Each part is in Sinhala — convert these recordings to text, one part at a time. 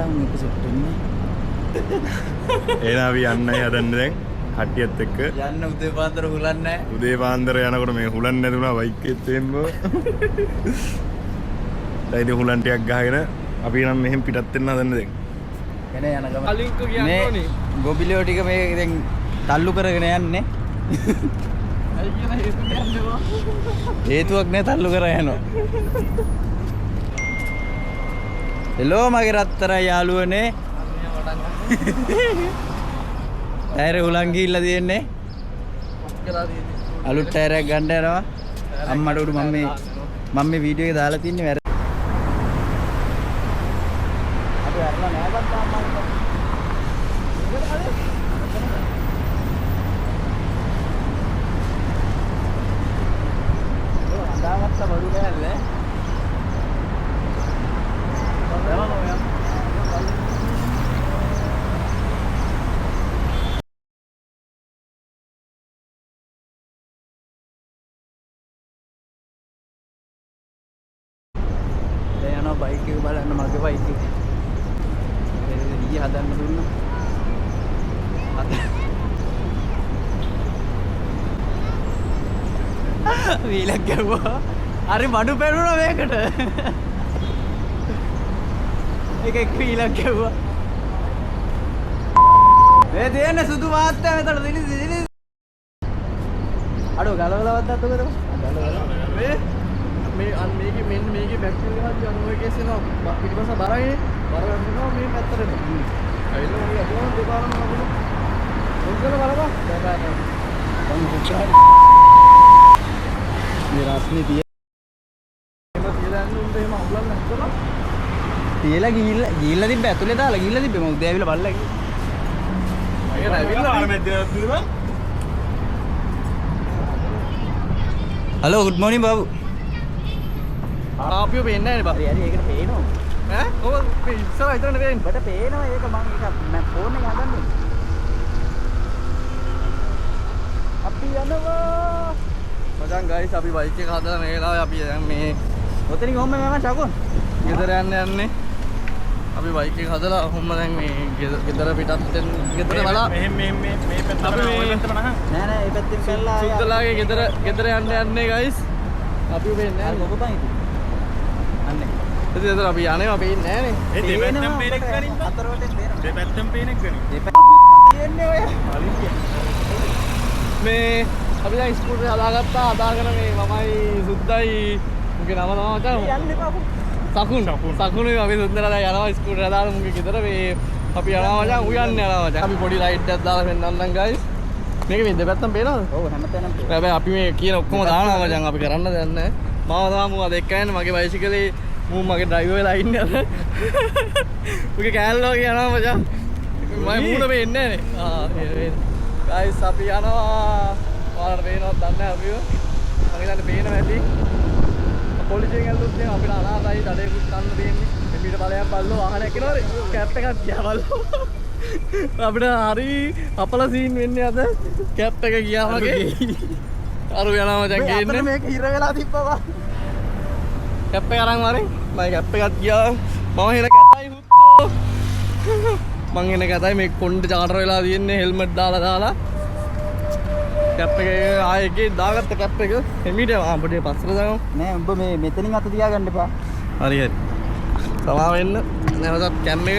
උන් එක සෙට් වෙන්නේ. එහෙනම් අපි යන්නයි හදන්නේ දැන් කට්ටියත් එක්ක. යන්න උදේ පාන්දර හුලන්නේ නැහැ. උදේ පාන්දර යනකොට මේ හුලන් නැතුණා බයික් එකෙත් එහෙම. දැන් ඉතින් හුලන් ටිකක් ගහගෙන අපි නම් මෙහෙම පිටත් වෙන්න හදන්නේ දැන්. එන යන ගමන්. කලින් කියන්න මේ ඕනේ. ගොබිලියෝ ටික මේ දැන් තල්ලු කරගෙන යන්නේ. ඇයි කියලා හේතු කියන්න එපා. හේතුවක් නෑ තල්ලු කරා යනවා. හෙලෝ මගේ රත්තරන් යාළුවනේ. ටයර් හුලං ගිහිල්ලා තියෙන්නේ. අලුත් ටයරයක් ගන්න යනවා. අම්මට උඩු මම මේ වීඩියෝ එක දාලා තින්නේ වැර. අපි අරලා නෑ බං තාම මං. හදාගත්ත බඩු කෑල්ල. දැන් යනවා බයික් එක බලන්න මගේ බයික් එක. ඒක ඊයේ හදන්න දුන්නා. වීලක් ගැහුවා. හරි මඩු පෙරුණා මේකට. එක එක් වීලක් ගැහුවා. මේ තියෙන සුදු මාත්‍යා මෙතන දිලි දිලි. අඩෝ ගලවලවත් අත්තු කරමු. ගලවලා. මේ මේ අන්න මේකේ මෙන්න මේකේ බැක් වීල් ගහද්දි අන්න ඔය කේස් එනවා. පිටිපස්ස බරයිනේ. බර වැටෙනවා මේ පැත්තට එනවා. ඇවිල්ලා මගේ අතවල දෙපාරම ලබනවා. ඔන් කරලා බලපන්. බෑ බෑ බෑ. මං කොච්චර මේ රස්නේ තිය එහෙම තියලා යන්න උන්ට එහෙම අහුලන්න නැත්තම තියලා ගිහිල්ලා ගිහිල්ලා තිබ්බ ඇතුලේ දාලා ගිහිල්ලා තිබ්බේ මම උදේ ඇවිල්ලා බලලා ගිහින්. ඒක ඇවිල්ලා පාර මැද්දේ නවත්තුනේ බං. Hello good මෝර්නින් Babu. ආපියෝ පේන්නේ නැහැ නේ බා. හරි හරි ඒකට පේනවා. ඈ කොහොමද මේ ඉස්සර විතරනේ පේන්නේ. ඔබට පේනවා ඒක මං ඒක මම ෆෝන් එක හදන්නේ. අපි යනවා. මචං ගයිස් අපි බයික් එක හදලා මේ වෙලාවේ අපි දැන් මේ ඔතනින් ඔහොම මම ශකුන්. ගෙදර යන්න යන්නේ. අපි බයික් එක හදලා ඔහොම දැන් මේ ගෙදර පිටත් වෙන්න ගෙදර බලා මෙහෙම මෙහෙම මේ මේ පැත්තට අපි ඔය මේ- පැත්තට නහන්. නෑ නෑ ඒ පැත්තෙන් පැනලා ආයෙ සුද්දලාගේ ගෙදර ගෙදර යන්න යන්නේ ගයිස්. අපි පේන්නේ අර නැහැ. ලොකු බං ඉතින්. අන්නේ. ඉතින් එතන අපි යන්නේ පේන්නේ නැහැ නේ. ඒ දෙපැත්තෙන් පේන එක ගනින් බං. හතර වටෙන් පේනවා. දෙපැත්තෙන් පේන එක ගනින්. දෙපැත්ත තියෙන්නේ ඔය. මේ අපි දැන් ස්කූටර් එක හදාගත්තා. හදාගෙන මේ මමයි සුද්දයි මුගේ නම තමයි මචං. යන්න එපා අපෝ. සකුන් සකුනුයි අපි සුද්දලා දැන් යනවා ස්කූටර් හදාගෙන මුගේ ගෙදර මේ අපි යනවා මචං උයන්න යනවා මචං. අපි පොඩි ලයිට් එකක් දාලා පෙන්නන්නම් ගයිස්. මේක මේ දෙපැත්තම පේනවද? ඔව් හැමතැනම පේනවා. හැබැයි අපි මේ කියන ඔක්කොම දානවා මචං අපි කරන්න දෙයක් නැහැ. මම තමයි මූ අද එක්ක යන්නේ මගේ බයිසිකලේ මූ මගේ ඩ්‍රයිවර් වෙලා ඉන්නේ අද. මුගේ කෑල්ල වගේ යනවා මචං. මගේ මූණ පේන්නේ නැහැ නේ. ආ ඒ ගයිස් අපි යනවා. ඔයාලට පේනවද දන්නේ නැහැ අපිව. මං හිතන්නේ පේනවා ඇති. පොලිසියෙන් ඇල්ලුවොත් එහෙම අපිට අනාථයි දඩේකුත් කන්න තියෙන්නේ. එමීට බලයන් බල්ලෝ වාහනයක් එනවනේ. කැප් එකක් ගියා බල්ලෝ. අපිට හරි අපල සීන් වෙන්නේ අද. කැප් එක ගියා වගේ. අරු යනවා මචං මේ අතන ගේන්නේ. මේක හිර වෙලා තිබ්බා බං. කැප් එක අරන් වරෙන්. මගේ කැප් එකත් ගියා. මම හෙන කැතයි හුත්තෝ. මං හෙන කැතයි මේ කොණ්ඩ චාටර් වෙලා තියෙන්නේ හෙල්මට් දාලා දාලා. කැප් එක ආයේ එකේ දාගත්ත කැප් එක එමීට ආ පොඩි පස්සට දාමු. නෑ උඹ මේ මෙතනින් අත තියාගන්න එපා. හරි හරි. සමා වෙන්න. නැවතත් කැම් එක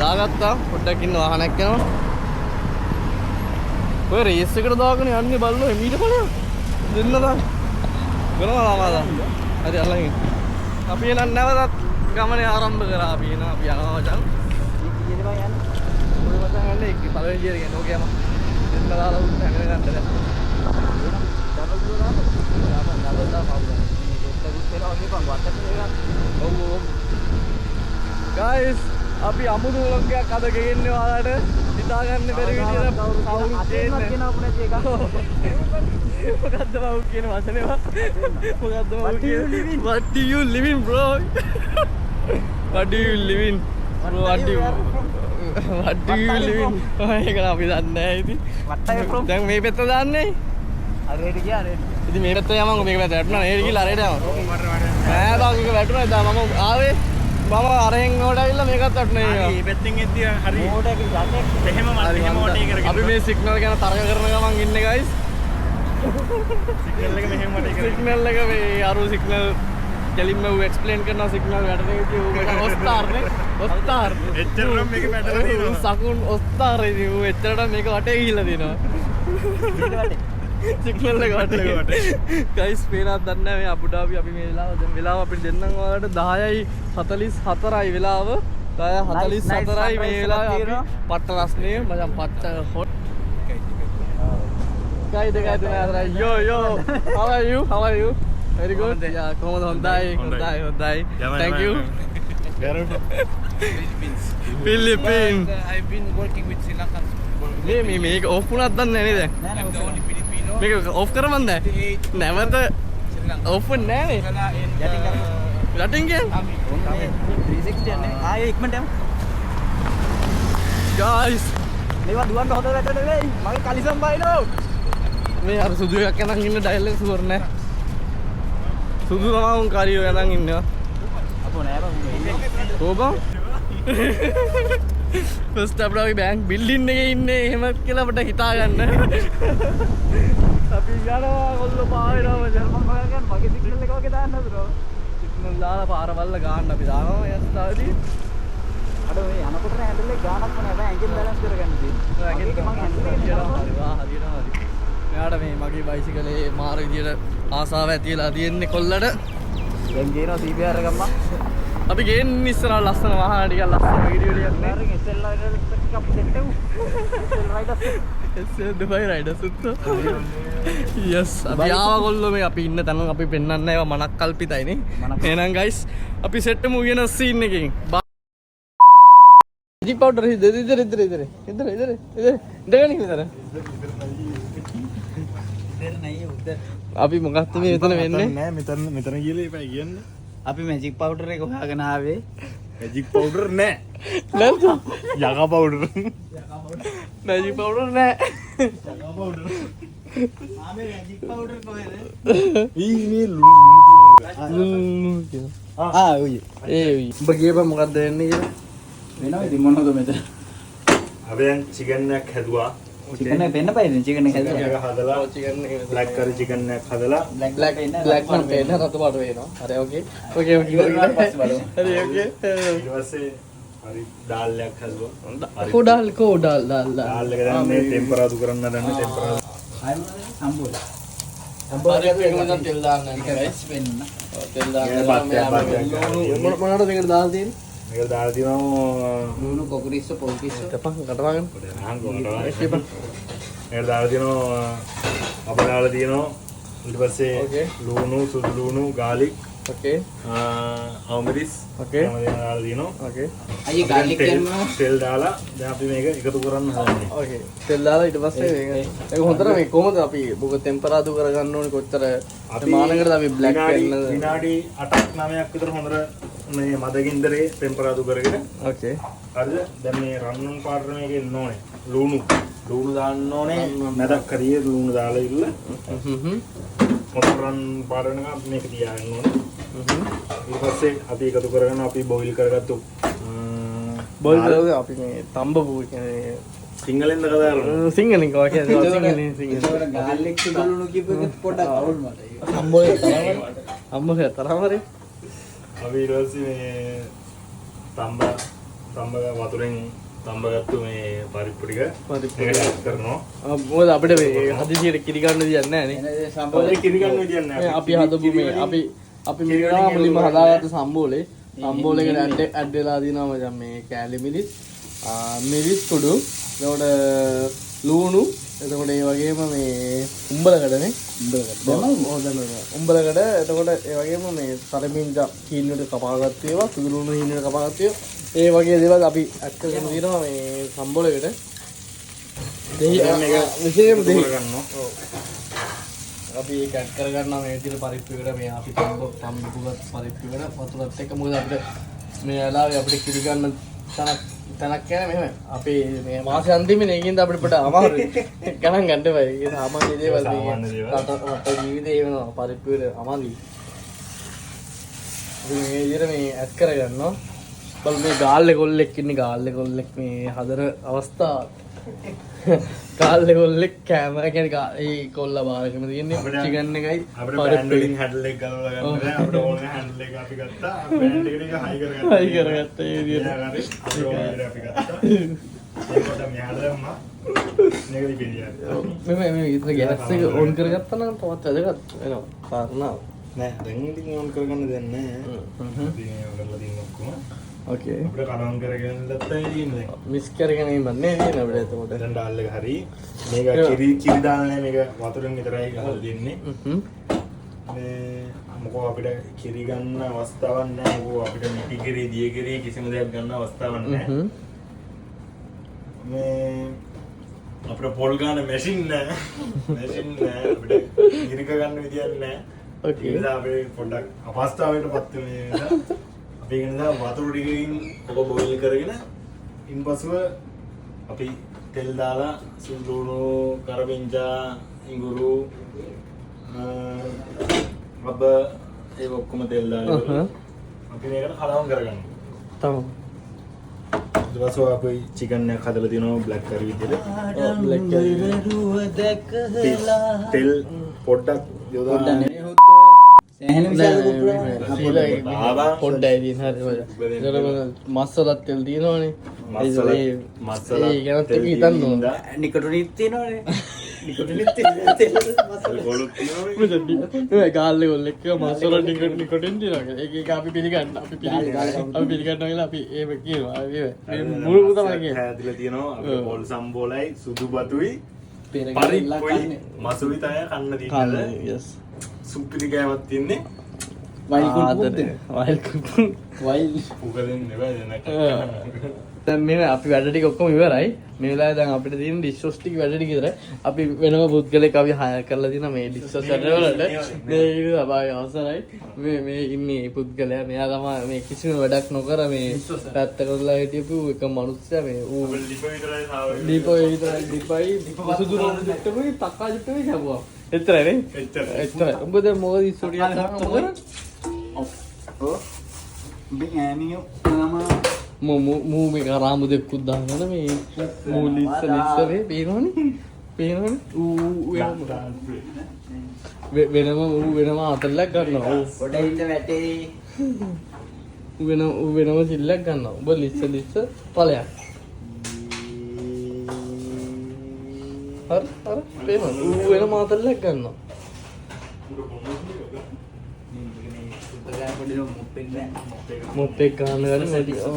දාගත්තා. පොඩ්ඩක් ඉන්න වාහනයක් යනවා. ඔය රේස් එකට දාගෙන යන්නේ බල්ලෝ එමීට බලන්න. දෙන්න දා. වෙනවා ළමා දා. හරි අල්ලන් ඉන්න. අපි එහෙනම් නැවතත් ගමනේ ආරම්භ කරා. අපි එනවා අපි යනවා මචං. මේ කීයද බං යන්නේ? ඔය මචං යන්නේ එක්ක පළවෙනි ගියර් එකෙන් ඕකේ යම. දෙන්න දාලා උන් හැංගෙන ගන්න දැන්. ඩබල් ගියර් දාන්න. දාපන් ඩබල් දාපන්. මේ දෙත්තකුත් වෙනවා වගේ බං වත්තට එකක්. ඔව් ඔව්. ගයිස් අපි අමුතු ව්ලොග් එකක් අද ගෙන්නේ ඔයාලට. හිතා ගන්න බැරි විදියට කවුරුත් අතෙන්වත් ගේන්නේ. ගෙනාවු නැති එකක්. මොකද්ද බං කියන වචනේ බං? මොකද්ද බං What do you කියන්නේ? live in? What do you live in bro? What do you live in? Bro, what do you What do you What are you live in? ඒක නම් අපි දන්නේ නැහැ ඉතින්. What are you from? දැන් මේ පැත්ත දාන්නේ. අරේට ගියා අරේට. ඉතින් මේ පැත්ත යමන්කෝ මේක පැත්ත වැටුණා නේ ගිහලා අරේට යමන්. නෑ බං ඒක වැටුණා එදා මම ආවේ. මම අරෙන් ඕඩ ඇවිල්ලා මේකත් වටුනේ. හරි මේ පැත්තෙන් එද්දි හරි. මෝඩ එක යටේ. එහෙම එහෙම වටේ කරගෙන. අපි මේ සිග්නල් ගැන තර්ක කරන ගමන් ඉන්නේ ගයිස්. සිග්නල් එක මෙහෙම වටේ කරගෙන. සිග්නල් එක මේ අරු සිග්නල් කෙලින්ම ඌ එක්ස්ප්ලේන් කරනවා සිග්නල් වැටෙන විදිය ඌ මචං ඔස්තාර් නේ. ඔස්තාර්. එච්චරනම් මේක වැටලා තියෙනවා. සකුන් ඔස්තාර් ඉතින් ඌ එච්චරට මේක වටේ ගිහිල්ලා තියෙනවා. සිග්නල් එක වටේ. ගයිස් පේනවද දන්නේ නැහැ මේ අබුඩාබි අපි මේ වෙලාව දැන් වෙලාව අපිට දෙන්නම් ඔයාලට 10:44යි වෙලාව. 10:44යි මේ වෙලාවේ අපි පට්ට රස්නේ මචං පට්ට hot. 2 2 3 4. Yo yo, how are you? How are you? Very good. Yeah, කොහොමද? හොඳයි හොඳයි හොඳයි. Thank you. Philippines. I've been working with Sri Lankans for මේ මේ මේක ඔෆ් වුණාද දන්නේ නැහැ නේද? නෑ නෑ I'm the only Filipino. මේක ඔෆ් කරමන් දැන්. නැවත Sri Lanka. Off වෙන්නේ නෑ නේ. And යටින් කරමු. යටින් කියන්නේ. ඔන්න 360 යන්නේ. ආයේ ඉක්මනට යමු. Guys, මේවා දුවන්න හොඳ වැට නෙවෙයි. මගේ කලිසම් බයිනෝ. මේ අර සුදු එකක් යනන් ඉන්න ඩයල් එක සුවර් නෑ. සුදු තමයි උන් කාරියෝ යනන් ඉන්නවා. අපෝ නෑ බං මේ ඉන්නේ. කොහොම? ෆස්ට් අපිට අපි බැංක් බිල්ඩින් එකේ ඉන්නේ එහෙම කියලා අපිට හිතා ගන්න. අපි යනවා කොල්ලෝ පාවෙනවා මචං. මං හොයාගන්න මගේ සිග්නල් එක වගේ දාන්න හදනවා. සිග්නල් දාලා පාර බල්ල ගාන්න අපි දානවා ඒ අවස්ථාවේදී. අඩෝ මේ යනකොට නේ හැන්ඩල් එක ගානක් නෑ බෑ ඇඟෙන් බැලන්ස් කරගන්න තියෙන්නේ. මගේ එක මං හැන්ඩල් එක හරියටම හරි වා හරියටම හරි. මෙයාට මේ මගේ බයිසිකලේ මාර විදියට ආසාව ඇති වෙලා තියෙන්නේ කොල්ලට. දැන් ගේනවා CBR එක අම්මා. අපි ගේන්නේ ඉස්සරහ ලස්සන වාහන ටිකක් ලස්සන වීඩියෝ ටිකක් නේ. අර SL Riders එක්ක අපි සෙට් වෙමු. SL Riders. SL Dubai Riders උත්තර. Yes, අපි ආවා කොල්ලෝ මේ අපි ඉන්න තැන අපි පෙන්වන්න ඒවා මනක් කල්පිතයි නේ. එහෙනම් ගයිස් අපි සෙට් වෙමු කියන සීන් එකකින්. Magic powder ඉදර ඉදර ඉදර ඉදර ඉදර ඉදර ඉදර ඉඳගන්න ඉදර. ඉදර නෑ උදර්. අපි මොකක්ද මේ මෙතන වෙන්නේ? නෑ මෙතන මෙතන කියලා එපා කියන්නේ. අපි මැජික් පවුඩර් එක හොයාගෙන ආවේ. මැජික් පවුඩර් නෑ. නැද්ද? යකා පවුඩර්. මැජික් පවුඩර් නෑ. යකා පවුඩර්. ආ මේ මැජික් පවුඩර් කොහෙද? ඊ මේ ලුණු ලුණු තියෙනවා. ආ ඔය. ඒ ඔය. උඹ කියපන් මොකක්ද වෙන්නේ කියලා. වෙනව ඉතින් මොනවද මෙතන? අපි දැන් චිකන් එකක් හැදුවා. චිකන් එක පෙන්න පයිද චිකන් එක චිකන් හැදුවා. එක හදලා ඔව් චිකන් එක බ්ලැක් කරි චිකන් එකක් හදලා බ්ලැක් බ්ලැක් බ්ලැක් නම් පේන රතු පාට වෙනවා. හරි ඕකේ. ඕකේ ඕකේ. ඉවර පස්සේ බලමු. හරි ඕකේ. ඊට පස්සේ හරි ඩාල් එකක් හැදුවා. කෝ ඩාල් කෝ ඩාල් ඩාල් ඩාල් එක දැන් මේ ටෙම්පරාදු කරන්න හදන්නේ ටෙම්පරාදු. ආයෙ මොනවද? සම්බෝල. හරි ඒක මචං තෙල් දාන්න යන්නේ ගයිස්. වෙන්න. ඔව් තෙල් දාන්න. බත් එකක් මොන මොනවාද මේකට දාලා තියෙන්නේ? මේක දාලා තියෙනවා ලුණු කොකුරිස්ස පොල්කිස්ස. තපන් කටවාගෙන. පොඩි රහන් කොහොමද? මේක දාලා තියෙනවා අප දාලා තියෙනවා ඊට පස්සේ ලුණු සුදු ලුණු ගාලික් ඕකේ අවමිරිස් ඕකේ හැම දේම දාලා තියෙනවා. ඕකේ අයියේ ගාලික් කියන්නේ මොනවද? තෙල් දාලා දැන් අපි මේක එකතු කරන්න හදන්නේ. ඕකේ තෙල් දාලා ඊට පස්සේ මේක ඒක හොඳට මේ කොහොමද අපි මොකද ටෙම්පරාදු කරගන්න ඕනේ කොච්චර මානකට අපි බ්ලැක් වෙන්න විනාඩි 8ක් 9ක් විතර හොඳට මේ මද ගින්දරේ ටෙම්පරාදු කරගෙන. ඕකේ හරිද? දැන් මේ රන්වන් පාටට මේක එන්න ඕනේ. ලුණු ලුණු දාන්න ඕනේ. මැදක් හරිය ලුණු දාලා ඉල්ල. හොඳ රන් පාට වෙනකම් අපි මේක තියාගන්න ඕනේ. ඊට පස්සේ අපි එකතු කරගෙන අපි බොයිල් කරගත්තු බොයිල් කරලා අපි මේ තඹපු කියන්නේ සිංහලෙන්ද කතා කරන්නේ? සිංහලෙන් කව කියන්නේ සිංහලෙන් සිංහලෙන්. ඒතකොට ගාලික් සුදු ලුණු කියපු එක පොඩ්ඩක් අවුල් මට. අම්බෝලේ අම්බෝලේ තරම හරි. අපි ඊට පස්සේ මේ තඹ තඹ වතුරෙන් තඹ ගත්තු මේ පරිප්පු ටික මේකට කරනවා. මොකද අපිට මේ හදිසියට කිරි ගන්න විදියක් නැහැ නේ. සම්බෝලේ කිරි ගන්න විදියක් නැහැ. අපි හදපු මේ අපි අපි මේ වෙලාව මුලින්ම හදාගත්ත සම්බෝලේ සම්බෝලේකට ඇඩ් වෙලා තියෙනවා මචං මේ කෑලි මිරිස්, මිරිස් කුඩු, එතකොට ලූණු, එතකොට ඒ වගේම මේ උඹලකඩ නේ. උඹලකඩ. ඔව් දැම්මා. උඹලකඩ එතකොට ඒ වගේම මේ සරමින්ජා හීන වලට කපාගත්තු ඒවා, සුදු ලුණු හීන වලට කපාගත්තු ඒවා. ඒ වගේ දේවල් අපි ඇඩ් කරගෙන තියෙනවා මේ සම්බෝලේකට. දෙහි මේක විශේෂයෙන්ම දෙහි කරගන්නවා. ඔව්. අපි ඒක ඇඩ් කරගන්නවා මේ විදිහට පරිප්පු එකට මේ අපි තඹපුගත් පරිප්පු එකට වතුරත් එක්ක. මොකද අපිට මේ වෙලාවේ අපිට කිරි ගන්න තැනක් කියන්නේ මෙහෙම අපි මේ මාසේ අන්තිමේ ඒකින්ද අපිට පොඩ අමාරුයි. ගණන් ගන්න එපා. ඒක සාමාන්‍ය දේවල් මේ රට ජීවිතේ එහෙම වෙනවා පරිප්පු වල අමාරුයි. අපි මේ විදිහට මේ ඇඩ් කරගන්නවා. බල මේ ගාල්ලේ කොල්ලෙක් ඉන්නේ ගාල්ලේ කොල්ලෙක් මේ හදන අවස්ථාව. ගාල්ලේ කොල්ලෙක් කෑම කියන්නේ ඒ කොල්ලා බාරකම තියෙන්නේ චිකන් එකයි අපිට පෑන් වලින් හැන්ඩල් එක ගලවලා ගන්න බෑ. අපිට ඕන හැන්ඩල් එක අපි ගත්තා. පෑන් එක ටික හයි කරගත්තා. හයි කරගත්තා ඒ විදියට. හරි අපිට ඕන විදියට අපි ගත්තා. ඒක මෙහාට දැම්මා. මේක දිගේ මේ මේ ඉතින් ගෑස් එක ඔන් කරගත්තා නම් තවත් වැදගත් වෙනවා කාරණාව. නෑ දැන් ඉතින් ඔන් කරගන්න දෙයක් නෑ. ඉතින් ඒව කරලා තියෙන ඔක්කොම. ඕකේ. අපිට කලවම් කරගෙන නැත්තම් තියෙන්නේ දැන්. මිස් කරගෙන ඉන්න නේ තියෙන අපිට එතකොට. දැන් ඩාල් එක හරි. මේක කිරි කිරි දාලා නෑ මේක වතුරෙන් විතරයි ගහලා දෙන්නේ. මේ මොකෝ අපිට කිරි ගන්න අවස්ථාවක් නෑ. මොකෝ අපිට මිටි කිරි දිය කිරි කිසිම දෙයක් ගන්න අවස්ථාවක් නෑ. මේ අපිට පොල් ගන්න මැෂින් නෑ. මැෂින් නෑ අපිට ඉරික ගන්න විදියක් නෑ. ඕකේ. ඒ නිසා අපි පොඩ්ඩක් අපස්ථාවකට පත් වෙන නිසා අපි ඒක නිසා වතුර ටිකකින් ඔක බොයිල් කරගෙන ඉන්පසුව අපි තෙල් දාලා සුදු ලුණු කරපිංචා ඉඟුරු රබ ඒ ඔක්කොම තෙල් දාලා අපි මේකට කලවම් කරගන්නවා. තමයි. ඊට පස්සේ අපි චිකන් එකක් හදලා තියෙනවා බ්ලැක් කරි විදියට. ඔව් බ්ලැක් කරි. තෙල් පොඩ්ඩක් යොදා පොඩ්ඩක් නෙමෙයි හුත්තෝ සෑහෙන විශාල කුප්පුරක් පොඩ්ඩයි තියෙන හරි මචං. ඒතර මස් වලත් තෙල් තියෙනවනේ. මස් වලත් ඒ ගැනත් එක හිතන්න ඕන. නිකොටිනිත් තියෙනවනේ. නිකොටිනිත් තියෙන තෙල් මස් වල. ගොළුත් තියෙනවනේ. මචං මේ ගාල්ලේ කොල්ලෙක් කිව්වා මස් වල නිකොටින් තියෙනවා කියලා. ඒක ඒක අපි පිළිගන්න. අපි පිළිගන්න. අපි පිළිගන්නවා කියලා අපි එහෙම කියනවා. අපි මේ මුළු තමයි කියන්නේ. හැදිලා තියෙනවා අපේ පොල් සම්බෝලයි සුදු බතුයි පෙරගිල්ලක් පරිප්පුයි කන්නේ. මසුයි තමයි කන්න කන්න තියෙන්නේ. යස්. සුපිරි කෑමක් තියෙන්නේ. වයිල් කුප්පුත් වයිල් කුප්පුත් වයිල් උක දෙන්න බෑ දැන්. දැන් මේ අපි වැඩ ටික ඔක්කොම ඉවරයි. මේ වෙලාවේ දැන් අපිට තියෙන ඩිෂ් වොෂ් ටික වැඩ ටික ඉවරයි. අපි වෙනම පුද්ගලෙක් අපි හයර් කරලා තියෙනවා මේ ඩිෂ් වොෂ් වැඩ වලට. මේ ඉන්න තමයි අවසරයි. මේ මේ ඉන්නේ පුද්ගලයා. මෙයා තමයි මේ කිසිම වැඩක් නොකර මේ පැත්ත කරලා හිටපු එක මනුස්සයා මේ ඌ ලිප විතරයි සාව දීප විතරයි දීපයි සුදු රෝම ජුට්ටුයි තක්කා ජුට්ටුයි කැපුවා. එච්චරයි නේ? එච්චරයි. එච්චරයි. උඹ දැන් මොකද ඉස්සුව ටිකක් දාන්න මොකද? ඔව් බින් ඈනියෝ නම මු මු මේ කරාමු දෙක්කුත් දාගෙන මේ මු ලිස්ස ලිස්ස මේ පේනවනේ පේනවනේ ඌ ඌ වෙනම ඌ වෙනම අතල්ලක් ගන්නවා ඌ ගොඩ ඉන්න වැටේ ඌ වෙන ඌ වෙනම සිල්ලක් ගන්නවා උඹ ලිස්ස ලිස්ස ඵලයක් හරි හරි පේනවා ඌ වෙනම අතල්ලක් ගන්නවා මොප් එක ගන්න ගන්න වැඩි ඔව්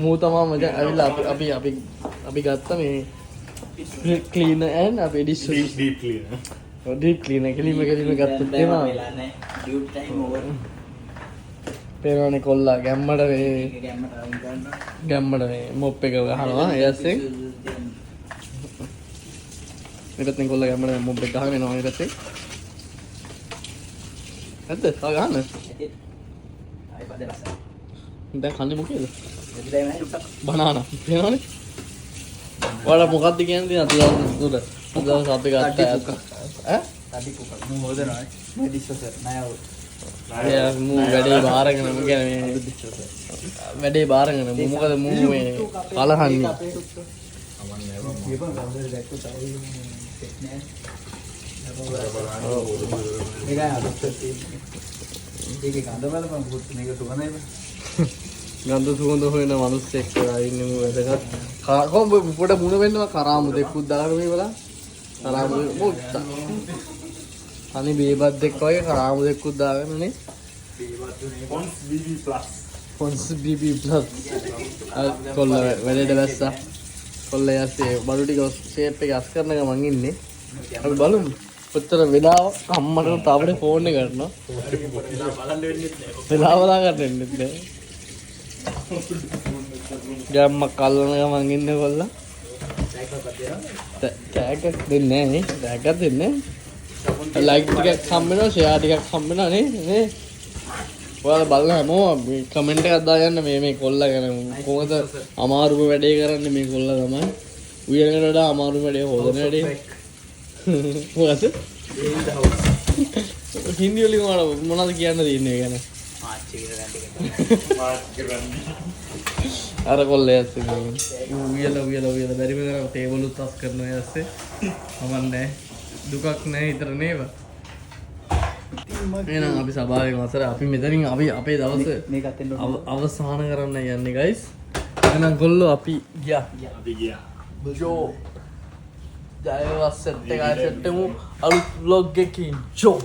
මූ තමා මචං ඇවිල්ලා අපි අපි අපි අපි ගත්ත මේ ක්ලීනර් ඇන්ඩ් අපේ dish deep cleaner. Deep cleaner කෙලිම කෙලිම ගත්තොත් එහෙම වෙලා නැහැ ඩියුට් ටයිම් ඕවර් පේනවනේ කොල්ලා ගැම්මට මේ ඒක ගැම්මට අයින් කරනවා ගැම්මට මේ මොප් එක ගහනවා ඒ ඇස්සේ මේ පැත්තෙන් කොල්ලා ගැම්මට මේ මොප් එක ගහගෙන එනවා මේ පැත්තෙන් නැද්ද තව ගහන්න ආයි පදේ ලස්සන දැන් කන්නේ මොකේද එදිලා එන්නේ ටක් බනානා පේනවනේ ඔයාලා මොකද්ද කියන්නේ අද දවස් තුන අද දවස් අපි ගත්තා ඈ තඩි කුක මු හොදනවා මේ ඩිෂ්වොෂර් නෑ ඔව් එයා මූ වැඩේ බාරගෙන මු කියන්නේ මේ වැඩේ බාරගෙන මූ මොකද මූ මේ කලහන්නේ කියපන් කවුරුහරි දැක්කොත් අවුල් සෙට් නෑ මේක අලුත් තියෙන්නේ ඒකේ ගඳ බලපන් මේක සුවඳයි බං ගන්ධ සුවඳ හොයන මිනිස්සෙක් කියලා ඉන්නේ මූ වැදගත් කොහොම පොඩ මුණ වෙන්නවා කරාමු දෙකුත් දාගෙන මේ බලන්න කරාමු මූ අනේ බේබද්දෙක් වගේ කරාමු දෙකුත් දාගෙන නේ Pond's BB plus. Pond's BB plus කොල්ල වැඩේට බැස්සා කොල්ල යස්සේ බඩු ටික ෂේප් එක අස් කරන ගමන් ඉන්නේ අපි බලමු කොච්චර වෙලාවක් අම්මට තාපඩේ ෆෝන් එක කරනවා බලන්න වෙන්නෙත් නෑ වෙලාව බලා ගන්න වෙන්නෙත් නෑ ගැම්මක් අල්ලන ගමන් ඉන්නේ කොල්ලා ටැග් එකක් දෙන්නේ නෑ නේ ටැග් එකක් දෙන්නේ නෑ ලයික් ටිකක් හම්බ වෙනවා ෂෙයා ටිකක් හම්බ වෙනවා නේ නේ ඔයාලා බලන හැමෝම මේ කමෙන්ට් එකක් දාලා යන්න මේ මේ කොල්ලා ගැන කොහොමද අමාරුම වැඩේ කරන්නේ මේ කොල්ලා තමයි උයනකට වඩා අමාරුම වැඩේ හොදන වැඩේ මොකද හින්දි වලින් ඔයාලා මොනවද කියන්න තියෙන්නේ ඒ ගැන මාච් එකට රැඳි මාච් කරන්නේ. අර කොල්ලේ ඇස්සේ මේ ඌ උයලා උයලා උයලා බැරිම තරම් ටේබල් උත් අස් කරනවා ඇස්සේ. කමන්නේ දුකක් නෑ හිතර නේව. එහෙනම් අපි සභාවේ වසර අපි මෙතනින් අපි අපේ දවස මේකත් එන්න ඕනේ. අවසාන කරන්න යන්නේ ගයිස්. එහෙනම් කොල්ලෝ අපි ගියා. අපි ගියා. ජෝ ජයවා සෙට් එක ආයෙ සෙට් වෙමු අලුත් ව්ලොග් එකකින්. ජෝ.